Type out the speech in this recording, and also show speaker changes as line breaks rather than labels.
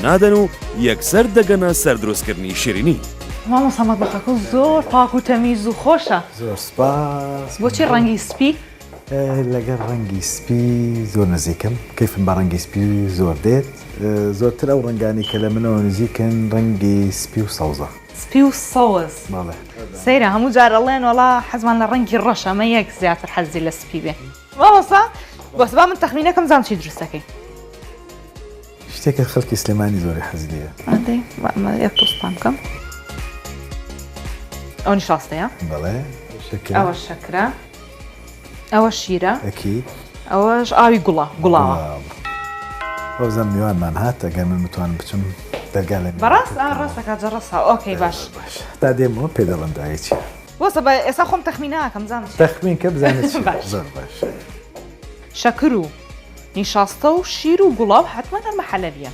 نادەن و یەکسەر دەگەنە سەر دروستکردنی شیرینی.
مامۆستا مەتبەخەکە زۆر پاک و تەمیز و خۆشە.
زۆر سپاس.
بۆچی ڕەنگی سپی؟
لەگەڵ ڕەنگی سپی زۆر نزیکم، کەیفم بە ڕەنگی سپی زۆر دێت، زۆرتر ئەو ڕەنگانەی کە لە منەوە نزیکن ڕەنگی سپی و سەوزە.
سپی و سەوز.
بەڵێ.
سەیرە هەموو جار ئەڵێن وەڵا حەزمان لە ڕەنگی ڕەشە ئەمە یەک زیاتر حەزی لە سپی بێ. مامۆستا بەس با من تەخمینەکەم زانم چی دروست دەکەی.
شتێکە خەڵکی سلێمانی زۆری حەزی لێیە.
ئەدەی با ئەمە یەک تۆز پان بکەم. ئەوە نیشاستەیە؟
بەڵێ شەکرە.
ئەوە شەکرە. ئەوە شیرە.
ئەکید.
ئەوەش ئاوی گوڵە گوڵاوە.
وەبزانم میوانمان هات ئەگەر من بتوانم بچم دەرگا لە میوانەکە
بەڕاست؟ ئا ڕاست دەکات جەڕەسا okay باش.
باش تا دێمەوە پێ دەڵێم دایە چیە.
وەسە بە ئێستا خۆم تەخمین ناکەم بزانم چیە.
تەخمین کە بزانە چیە.
باش.
زۆر باش.
شەکر و نیشاستە و شیر و گوڵاو حەتمەن هەر مەحەلەبیە.